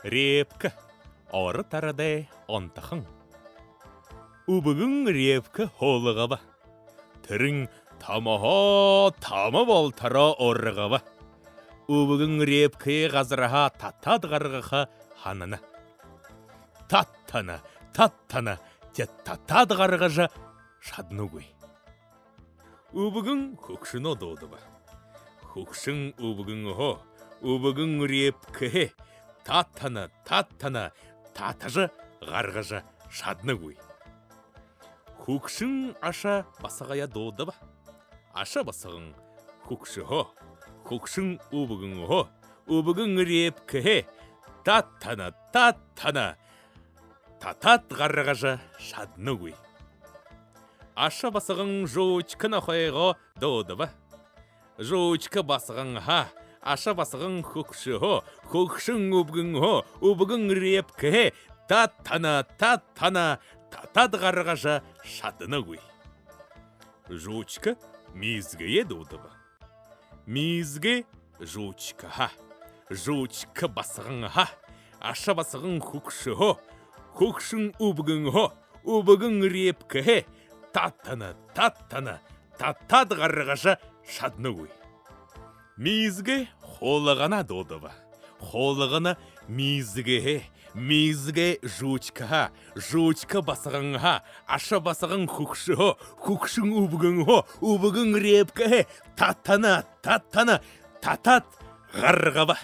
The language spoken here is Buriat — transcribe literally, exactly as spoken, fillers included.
Репка. Ород арадай онтохон. Үбгэн репка һуулгаба. Тэрэнь томоһоо томо болотороо ургаба. Үбгэн репкэеэ газарһаа татаад гаргаха һанана. Татана, татана, тээд татаад гаргажа шаданагүй. Үбгэн хүгшэнөө дуудаба. Хүгшэн үбгэнһөө, үбгэн репкэһээ татана, татана, татажа гаргажа шаданагүй. Хүгшэн аша басагаяа дуудаба. Аша басаган хүгшэнһөө, хүгшэн үбгэнһөө, үбгэн репкэһээ татана, татана, татаад гаргажа шаданагүй. Аша басаган жуучка нохойгоо дуудаба. Жуучка басаганһаа, аша басаган хүгшэнһөө, хүгшэн үбгэнһөө, үбгэн репкэһээ татана, татана, татаад гаргажа шаданагүй. Жуучка миисгэеэ дуудаба. Миисгэ жуучкаһаа, жуучка басаганһаа, аша басаган хүгшэнһөө, хүгшэн үбгэнһөө, үбгэн репкэһээ татана, татана, татаад гаргажа шаданагүй. Миисгэ хулгана дуудаба. Хулгана миисгэһээ, миисгэ жуучкаһаа, жуучка басаганһаа, аша басаган хүгшэнһөө, хүгшэн үбгэнһөө, үбгэн репкэһээ татана, татана, татаад гаргаба.